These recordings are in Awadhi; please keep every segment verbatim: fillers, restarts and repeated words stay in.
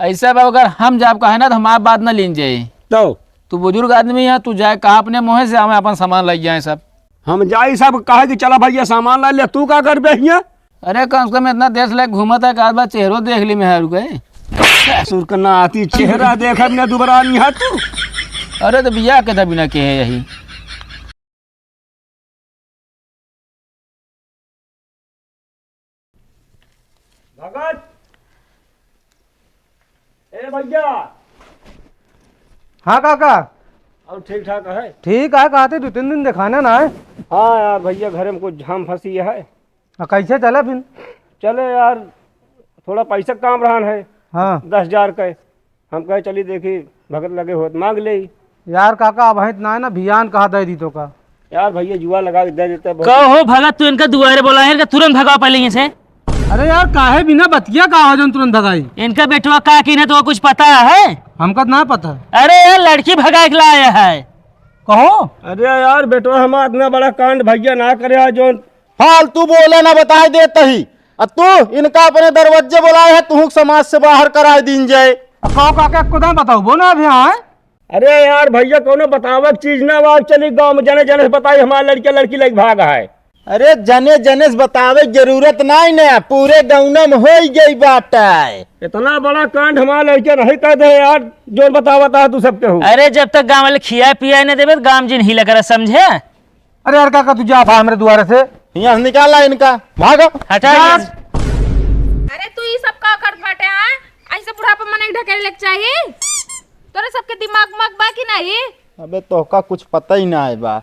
ऐसा बा, अगर हम जाब कहे ना, तो हमार बात ना लीन जाए। तो? तू बुजुर्ग आदमी है, तू जाए कहा अपने मुँहे से, हमें अपन सामान लग जाए सब। हम जाई सब कहे कि चला भैया सामान ला ले, तू का करबे हियाँ? अरे कम से कम इतना देश लायक घूमत है, एक आध बार चेहरो देख ली मेहरारू के। ससुर के नाती चेहरा देखब ने दुबरानी है तू। अरे तो बियाह के था बिना के है यही। भगत, ए भैया। हाँ काका। और ठीक ठाक है? ठीक है, कहते दो तीन दिन दिखाने ना है। हाँ यार भैया, घर में कुछ झाम फंसी है। आ, कैसे चले फिर? चले यार, थोड़ा पैसा काम रहन है। हाँ। दस हजार के। हम कहे चली देखी, भगत लगे होत मांग ले। यार काका, अबहित ना है ना, भियान कहा दे दी तो का। यार भैया, जुआ लगा के दे देते बहुत। कहो भगत, तू इनका दुआरे बोला है, इनका तुरंत भगाओ पहले यहीं से। अरे यार, काहे बिना बतिया का हो जौन तुरंत भगाई? इनका बेटवा का की ना तो कुछ पता है? हमका ना पता। अरे यार, लड़की भगा के लाया है। कहो। अरे यार बेटवा, हम इतना बड़ा कांड भैया ना करे आज जौन। फालतू बोले ना, बताए देत ही। आ तू इनका अपने दरवाजे बुलाए है, तू समाज से बाहर कराए दीन जाए। आ कहो काका, को दाए बताओ, वो ना अभी आए। अरे यार भैया, कोनो बतावे के चीज ना बा, चली गाँव में जने जने से बताई, हमार लड़के लड़की लइके भाग है। अरे जने जने से बतावे के जरूरत नाई ना, पूरे गौना में होई गई बात है। इतना बड़ा कांड हमार लड़के नहीं कर दे यार, जो बतावता है तू सबके हो। अरे जब तक गाँव वाले खिया पिया नहीं देवे, तो गाँव जिन हिला करा, समझे? अरे यार काका, तू जा भा हमरे दुआरे से। यहाँ से निकाला इनका, भागो। हटा जा। ये। अरे तू ई सब का करत बाटे, हाँ? ऐसे बुढ़ापा मनई ढकेले के चाही? तोरे सबके दिमाग मग बा कि नहीं? अबे तोहका कुछ पता ही ना है बा।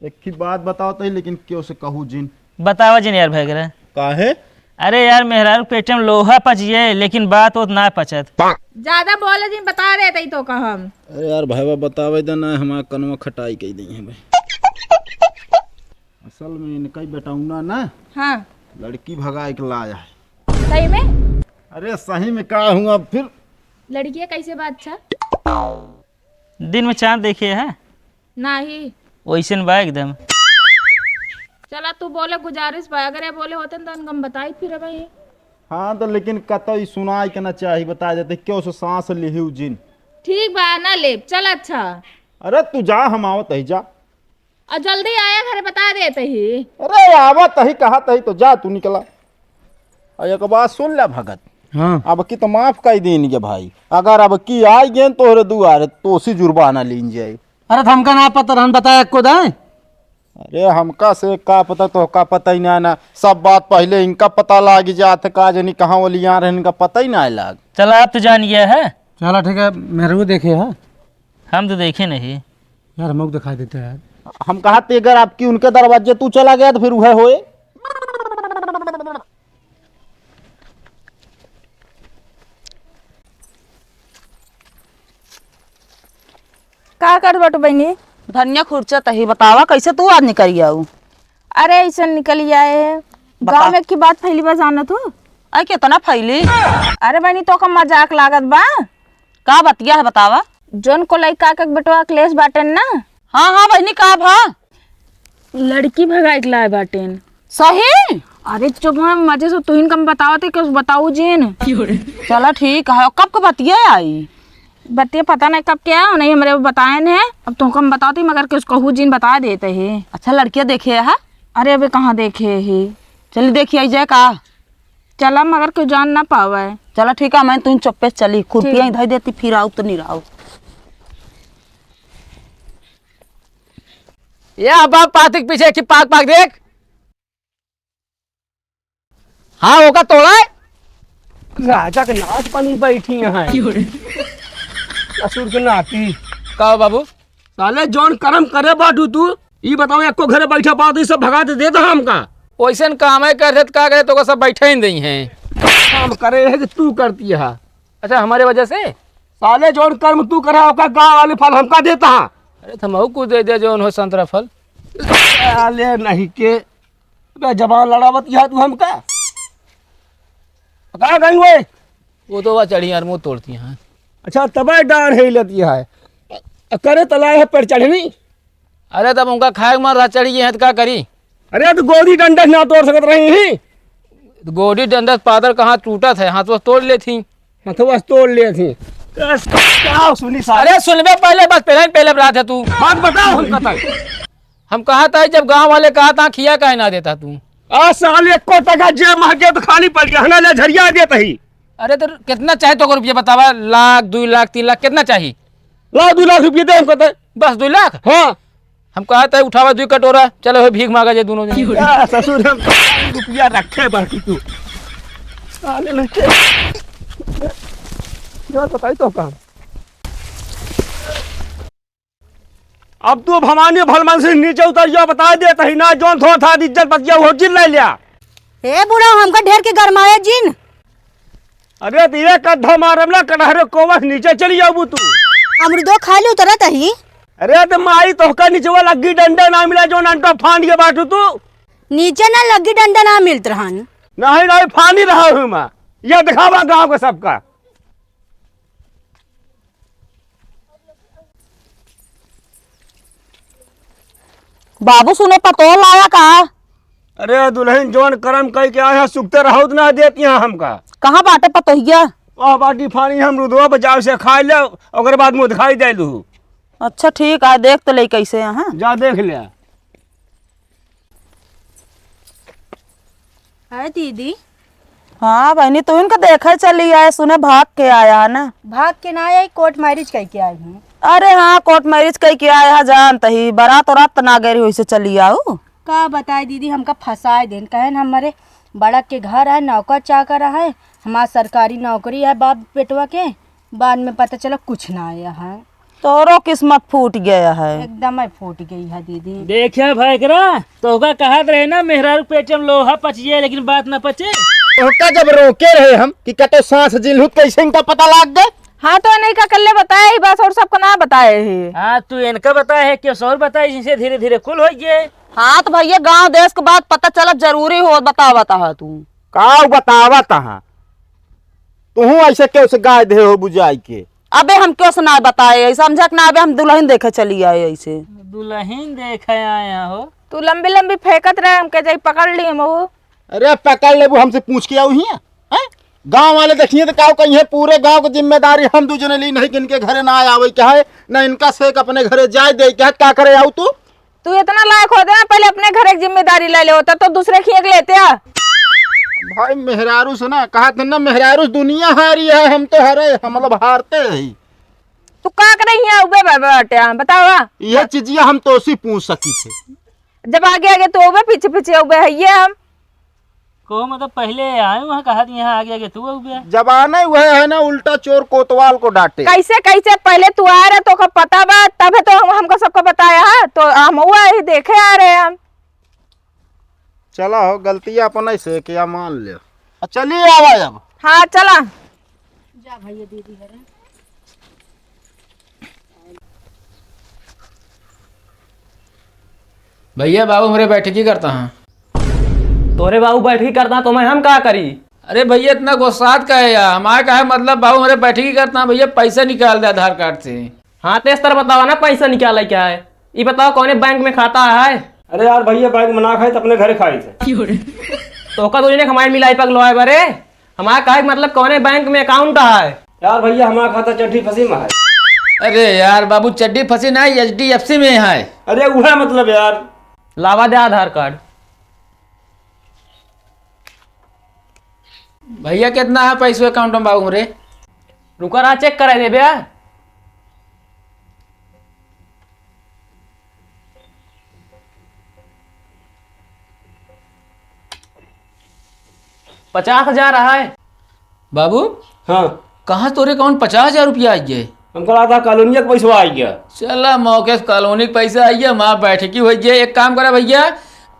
एक ही बात बताओ तो ही, लेकिन क्यों से कहू जिन? बतावा जिन यार भैगरा। काहे? अरे यार, मेहरारू पेटे में लोहा पचिए, लेकिन बात ओत ना पचत। ज्यादा बोले जिन, बता देते ही तो कहम। अरे यार, भैया बतावे दे ना, हमारा कनवा खटाई कई दई है भाई। असल में इनका ही बेटौना ना, हाँ। लड़की भगा के लाया है। सही में? अरे सही में का हुआ अब फिर? लड़किया कैसे बा, अच्छा? दिन में चांद देखे है? नाही। वैसन बा एकदम। चला, तू बोले गुजारिश बा, अगर ये बोले होते न तो उनका हम बताई फिर भाई। हाँ, तो लेकिन कतई सुनाई के ना चाही, बता देते, क्यों से सांस लिही उ जिन। ठीक बा, ना लेब, चल अच्छा। अरे तू जा, हम आवत ही, जा। और जल्दी आया घरे, बता देते ही। अरे आवत ही, कहत ही तो जा, तू निकला। और एक बात सुन ले भगत, हाँ। अब की तो माफ कर दीन के भाई, अगर अब की आई गेन तोहरे दुआरे, तोसी जुर्माना लीन जाए। अरे तो हमका ना पता रहन, बताया को दाए। अरे हमका से का पता, तोहका पता ही ना, ना। सब बात पहले इनका पता लाग जात है, का जनी कहाँ ओलिया रहन, इनका पता ही ना लाग। चला, आप तो जान गया है। चला ठीक है, मेहरारू देखे है। हम तो देखे नहीं। यार, हमको दिखाई देता है यार। हम कहा ते अगर आपकी उनके दरवाजे तू चला गया तो फिर वह होए। का कर बटू बहनी? धनिया खुरचा तही बतावा, कैसे तू आज निकल आऊ? अरे, ऐसे निकल आए है। बता। गाँव में की बात फैली बा, जानत हो? अरे, कितना फैली? अरे बहनी, तो का मजाक लागत बा? का बतिया है, बतावा। जौन कोलई काका के बेटवा अखिलेश बाटेन ना? हाँ, हाँ बहनी, का भा? लड़की भगाई के लाए बाटेन। सही? अरे चुप, हम मजे से तुहिन कम बतावत है, कुछ बताऊ जिन। चला ठीक है, कब के बतिया आई? बतिया पता नहीं कब के आया, नहीं हमरे बताएन है। अब तुमको हम बतावत ही, मगर कुछ कहू जिन बता देते हैं। अच्छा, लड़किया देखे है? अरे अबे कहाँ देखे है? चली देखी आई जाए का? चला, मगर कोई जान ना पावे। चला ठीक है, मैं तुम चुप्पे से चली, खुरपिया ठीक। इधर देती, फिर आऊ तो नहीं आऊ। ये बाप पातिक पीछे की पाक पाक देख। हाँ, ओका तोड़ा है। राजा के नाच बनी बैठी हैं। क्यों रे? ससुर के नाती। का हो बाबू? साले जौन करम करे बाटू तू, ई बताओ, एको घरे बैठा पाओ तो ई सब भगा दे देता हमका। ओइसन काम है कर देत का करे, तो सब बैठे ही नहीं है। काम करे है कि तू करती है? अच्छा, हमारे वजह से? साले जौन कर्म तू करा, ओका गाँव वाले फल हमका देता है। अरे, तो हमहू कुछ दे दे, जौन हो संतरा फल। साले नहीं के, बे जबान लड़ावत यह तू हमका। कहाँ गई हुए? वो तो वह चढ़ी यार, मुँह तोड़ती हैं। अच्छा, तबे डांड है लेती है। करे तलाए है पर चढ़नी। अरे, तब उनका खाए के मन रहा, चढ़ी गई हैं, तो का करी? अरे, तो गोदी डंडा ना तोड़ सकत रही ही। गोदी डंडा पादर कहाँ टूटत है, हाथ से तोड़ लेती। हथवा से तोड़ ले थी। का सुनी साहब? अरे सुनबे पहले, बस पहले ही पहले बरात है तू। बात बताओ हम कतई। हम कहा था जब गांव वाले कहा था खिया काहे ना देता तू? आ साल एको टका जेब महके तो खाली पड़ गया, हना ले झरिया देत ही। अरे तो कितना चाहे तो रुपया बतावा, लाख, दुई लाख, तीन लाख, कितना चाही? लाख, दुई लाख रुपया दे हमको तो। बस दुई लाख? हाँ। हम कहा था उठावा दुई कटोरा, चलो हो भीख मांगा जे दोनों जने। क्या ससुर हम रुपया रखे बाकी तू। साले लड़के। यार बताई तो काम। अब तू भवानी भलमन से नीचे उतर जाओ, बता देत ही ना, जौन थोड़ा था इज्जत बचिया हो जिन ले लिया। ए बुढ़ऊ, हमका ढेर के गरमाए जिन। अरे तो ये कद्धा मारम ना कटहरे कोवस नीचे चली जाबू तू। अमरुदो खा ली उतरत ही। अरे तो माई तोहका नीचे वो लग्गी डंडा ना मिला जौन अंटा फांड के बाटू तू। नीचे ना लग्गी डंडा ना मिलत रहन। नहीं, नहीं, फानी रहा हूँ मैं। ये दिखावा गाँव के सबका। बाबू सुने पतोह लाया का? अरे दुल्हन जौन करम कई के आया सुखते रहो तो ना देती हैं हमका। कहाँ बाटे पतोहिया? वह बाटी फानी हम रुदवा बजाव से खाई ले, ओकर बाद मुँह दिखाई दे लू। अच्छा ठीक है, देख तो ले कैसे यहाँ। जा देख ले। है दीदी। हाँ बहनी, तू इनका देखे चली आए, सुने भाग के आया है ना? भाग के ना आई, कोर्ट मैरिज कई के आई हूँ। अरे हाँ, कोर्ट मैरिज कई के आया है, जानत ही, बारात वारात त ना गए रही, वैसे चली आऊ। का बताए दीदी, हमका फंसाए देन, कहन हमारे बड़ा के घर है, नौकर चाकर है, हमार सरकारी नौकरी है बाप बेटवा के, बाद में पता चला कुछ ना आया है। तोरो किस्मत फूट गया है। एकदम ही फूट गई है दीदी। देखिया भाई करा, तोहका कहत रहे ना मेहरारू पेट में लोहा पचिए, लेकिन बात ना पचे। तोहका जब रोके रहे हम कि कतो सांस जिन लू, कैसे इनका पता लाग गए? हाँ, तो इन्हीं का कल्ले बताए ही बस, और सबको ना बताए ही। हाँ, तू इनका बताए है, क्यों और बताए, जिनसे धीरे धीरे कुल हो गए। हाँ, तो भैया गांव देश के बात पता चलब जरूरी हो, बतावत हा तू। का बतावत हा? तुहू ऐसे क्यों से गाय दे हो बुझाई के? अबे हम क्यों से ना बताए, समझक ना, अबे हम दुल्हन देखे चली आए ऐसे। दुल्हन देखे आया हो? तू लंबी लंबी फेंकत रहे, हमके जाई पकड़ ली हम। अरे पकड़ लेबू, हमसे पूछ के आऊ हियां, हैं? गांव वाले देखिए तो काऊ कहिए, पूरे गांव की जिम्मेदारी हम दू जने ली नहीं कि इनके घरे ना आवे के है, ना इनका से अपने घरे जाए दे के है, का करे आऊ तू? तू इतना लायक होते ना, पहले अपने घर की जिम्मेदारी ले ले होता, तो दूसरे की एक लेते आ। भाई मेहरारू से ना कहा थे ना, मेहरारू से दुनिया हारी है, हम तो हारे, हम मतलब हारते ही। तू का करे हियां उबे बा-, बाटे, हाँ, बतावा। ये चीजिया हम तो उसी पूछ सकी थे। जब आगे आगे तू उबे, पीछे पीछे उबे है ये हम। को मतलब पहले आए वहाँ कहा थी, यहाँ आगे आगे तू उबे। जमाना ही वह है ना, उल्टा चोर कोतवाल को डांटे। कैसे, कैसे पहले तू आए रहे, तोका पता बा, तबे तो हम, हमको सबको बताया है, तो हम हुआ ही देखे आ रहे हम। चला हो, गलतियाँ अपने से किया मान ले। आ, चलिए आवा अब। हाँ, चला। जा भैया, दीदी घरे। भैया, बाबू हमरे बैठकी करता है। तोरे बाबू बैठकी करता है, तो मैं हम का करी? अरे भैया, इतना गुस्सात का है यार? हमारे का है मतलब, बाबू हमरे बैठकी करता है भैया, पैसा निकाल दे आधार कार्ड से। हाँ, तेज तर बतावा ना, पैसा निकाले क्या है? ई बताओ, कौने बैंक में खाता है? अरे यार भैया, बैंक में ना खाई तो अपने घरे खाई थे। तो का दोनों ने हमारे मिलाई पगलो है बरे? हमारा कहे के मतलब कौने बैंक में अकाउंट है? यार भैया, हमारा खाता चड्डी फंसी में है। अरे यार बाबू, चड्डी फंसी ना, एच डी एफ सी में है। अरे वह मतलब यार। लावा दे आधार कार्ड। भैया, कितना है पैसो अकाउंट में बाबू हमरे? रुका रहा, चेक कराई देबे। पचास हजार है। बाबू। हाँ। कहाँ से तोरे अकाउंट पचास हजार रुपया आई गए? हमको लगा था कॉलोनिया के पैसवा आई गया। चला, मौके से कॉलोनी के पैसा आई गया, वहाँ बैठकी हो गया। एक काम करा भैया,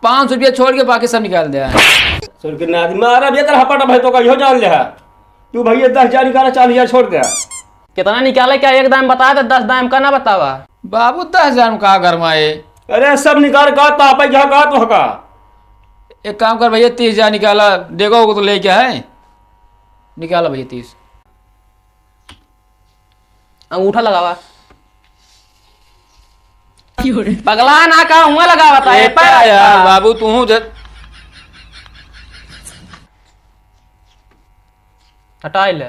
पाँच सौ रुपया छोड़ के बाकी सब निकाल दे। सुन के ना मारा भैया, तेरा हपट भाई तो का इहो जान ले है। तू भैया दस हजार निकाला, चार हजार छोड़ दे। कितना निकाले क्या, एक दाम बता दे, दस दाम का ना बतावा। बाबू, दस हजार में का गरमाए? अरे, सब निकाल का, तापे क्या का, तो का? एक काम कर भैया, तीस हजार निकाला, देखो को तो लेके है, निकाला भैया तीस। अंगूठा लगावा। पगला ना का हुआ लगावा था, ए, ए, पर यार, बाबू, तू हूँ जद- हटाई ले।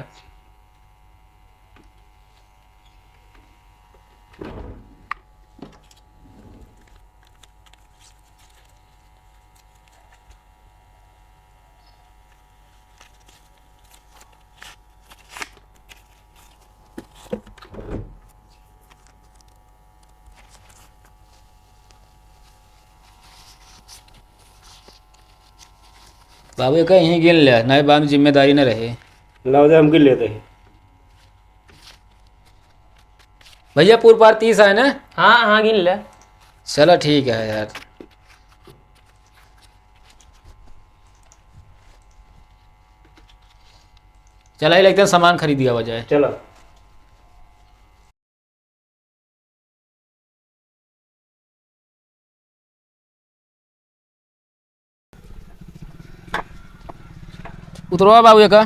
बाबू, एका यहीं गिन ले, नहीं बाद में जिम्मेदारी न रहे। लाओ दे, हम गिन लेते हैं। भैया, पूर पार तीस आए ना? हाँ, हाँ, गिन ले। चला, ठीक है यार। चला, ही लगता है, सामान खरीद गया हो जाए। चला। उतरवा बाबू एका।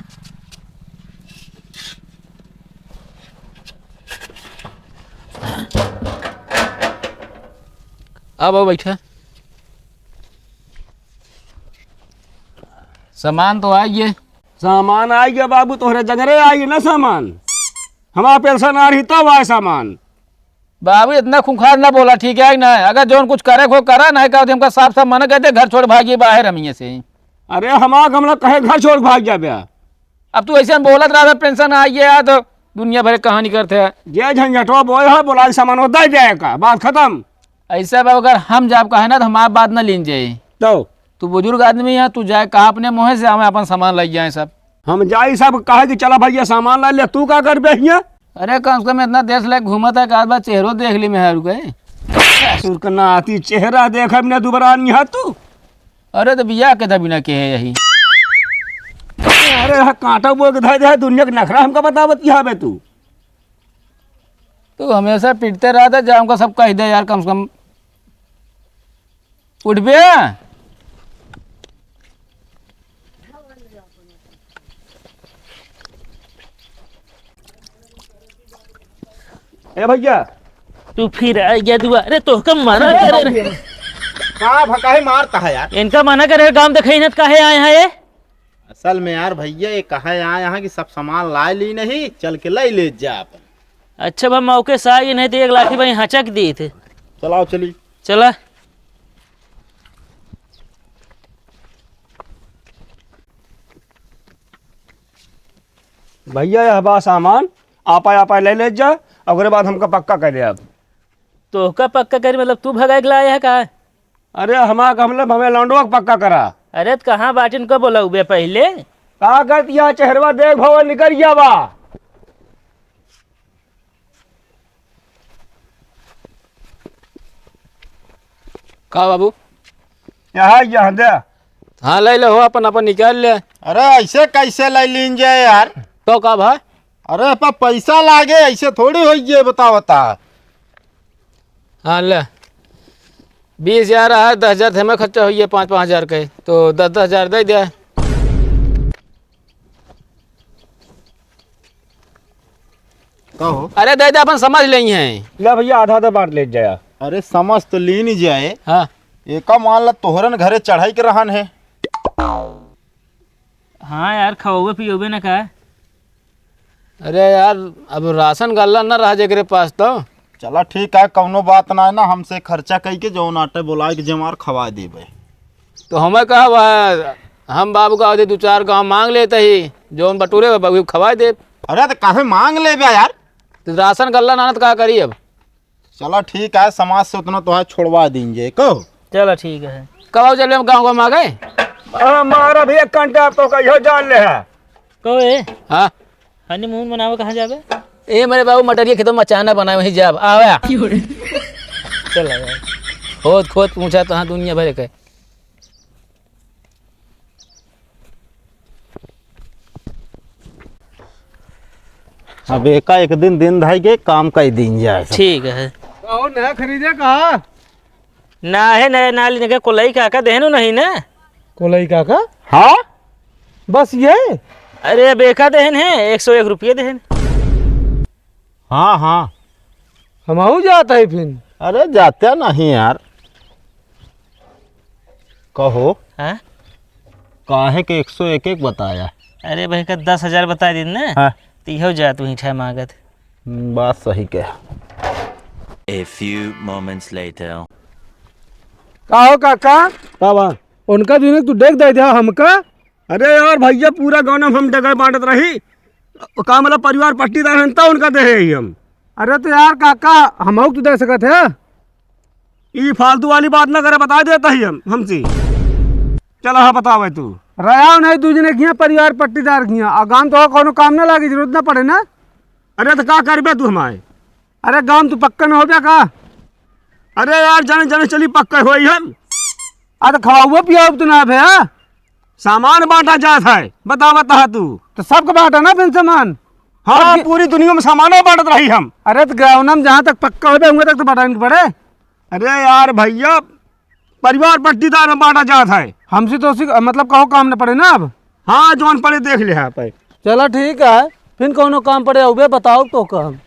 आ बाबू, बैठा। सामान तो आ गए। सामान आ गया बाबू, तोहरे जंगरे आ गए ना सामान। हमारा पेंशन आ रही तब आए सामान। बाबू, इतना खूंखार ना बोला, ठीक है कि ना? अगर जौन कुछ करे को करा, नहीं कहा तो हमका साफ साफ मना कर दे, घर छोड़ भागी बाहर हम यहाँ से। अरे, हमारा गमला कहे घर छोड़ भाग जाबे। अब तू ऐसे बोलत रहा, पेंशन आ गया तो दुनिया भर के कहानी करते हैं। जे झंझटवा बोल है, बोला सामान होता ही जाएगा, बात खत्म। ऐसा बा, अगर हम जाब कहे ना तो हमार बात ना लीन जाए। तो तू बुजुर्ग आदमी है, तू जाए कहा अपने मुँह से, हमें अपन सामान लग जाए सब। हम जाई सब कहे कि चला भैया सामान ला ले, तू का करबे हियाँ? अरे कम से कम इतना देश लायक घूमत है, एक आध बार चेहरो देख ली मेहरू के। ससुर का नाती चेहरा देखे बिना दुबारा नहीं है तू। अरे तो बियाह के तो बिना के है यही। अरे यहाँ कांटा बोल के धर दे, दुनिया के नखरा हमका बतावत यहाँ बे तू। तू हमेशा पिटते रहता, जा हमका सब कह दे यार, कम से कम उठ बे। ए भैया। तू फिर आ गया दुआरे, तोहका मना करे रहे। का भकाहे मारता है यार? इनका मना करे, गाँव देखे न काहे आए हैं ये? असल में यार भैया, ये कहा आए यहाँ कि सब सामान लाए ली नहीं, चल के ले ले जा अपन। अच्छा बा, मौके से आए नहीं तो एक लाठी भाई हचक दी थे। चलाओ चली। चला। भैया, यह बा सामान, आपा, आपा ले, ले जा, ओकरे बाद हमका पक्का कर दे अब। तोहका पक्का करी, मतलब तू भगाए के लाया है का? अरे, हमारा का मतलब, हमें लौंडवा के पक्का करा। अरे, तो कहाँ बाटिन को बोला उबे पहले? का करती यहाँ चेहरवा देख, भवन निकल गया बा। का बाबू? यहाँ, यहाँ दे। हाँ, ले ले हो, अपन, अपन निकाल ले। अरे, ऐसे कैसे ले लीन जाए यार? तो का भाई? अरे, पर पैसा लागे, ऐसे थोड़ी होई ये, बता, बता। हाँ, ले। बीस हजार है, दस हजार थे मैं खर्चा होइए, पाँच, पाँच हजार के, तो दस, दस हजार दे दे। का हो? अरे दे दे, अपन समझ लेई हैं। ले भैया, आधा आधा बांट ले जाया। अरे समझ तो लीन जाए। हाँ। एका मान ला तोहरन घरे चढ़ाई के रहन है। हाँ यार, खवबे पियोबे न का। अरे यार, अब राशन गल्ला न रहा जेकरे पास तो। चला ठीक है, कौनो बात ना है ना, हमसे खर्चा कई के जौन आटे बोलाए के जेमार खवा देबे। तो हमें कहा बा, हम बाबू का दे दो चार गाँव मांग लेते ही, जौन बटूरे बा, बाबू खवा दे। अरे तो काहे मांग लेबे यार? तो राशन गल्ला ना, ना तो का करी अब? चला ठीक है, समाज से उतना तो है, छोड़वा दीजिए को। चला ठीक है। कब आओ चले हम गाँव को मांगे? हमारा भी एक घंटा तो कहियो जान ले है। को ए? हाँ। हनीमून मनावे कहाँ जाबे? ए मेरे बाबू, मटरिया खेतों में अचानक बनाए, वहीं जाब। आवा। चला यार। खोद खोद पूछा तो हाँ दुनिया भर के। अब एका एक दिन दिन धाई के काम कई दिन जाए सब। ठीक है। और नया खरीदे कहा? ना है, नया ना लेने के, कोलई काका देहनो नहीं ना। कोलई काका? हाँ? बस ये? अरे, अब एका देहन है, एक सौ एक रुपये देहन। हाँ, हाँ। हम आऊ जात है फिर। अरे, जाते नहीं यार। कहो। हाँ? काहे के एक सौ एक एक बताया? अरे भाई, का दस हजार बता दिन ना। हाँ। तो इहो जात वहीं ठा मांगत। हम्म, बात सही कहे। A few moments later. का हो काका? का बा? उनका दुनो तू डेग दे दे हमका? अरे यार भैया, पूरा गाँव में हम डेग बांटत रही। का मतलब, परिवार पट्टीदार हैं, तब उनका दे ही हम। अरे तो यार काका, हमहू तू दे सकत है। ई फालतू वाली बात ना करे, बता देता ही हम, हमसे। चला हाँ, बतावे तू। रहा नहीं, दू जने किहाँ, परिवार पट्टीदार किहाँ, और गाँव तो कौनो काम ना लागे, जरूरत ना पड़े ना। अरे तो का करबे तू हमारे? अरे गाँव तू पक्का ना हो गया का? अरे यार, जाने जाने चली पक्का होई हम। आ तो खवाउआ पियाउब तो ना भे, हाँ? सामान बांटा जात है, बता बता तू। तो सबके बांटा ना फिर सामान। हाँ, सबके पूरी दुनिया में सामानो बांटत रही हम। अरे तो गाँव में जहाँ तक पक्का हो गया, वहाँ तक तो बांटा नहीं पड़े। अरे यार भैया, परिवार पट्टीदार में बांटा जात है। हमसे तो उसी, मतलब, कहो काम न पड़े ना अब। हाँ, जौन पड़े देख ले आप। चला ठीक है, फिर कौनो काम पड़े अउबे बताओ तो का हम।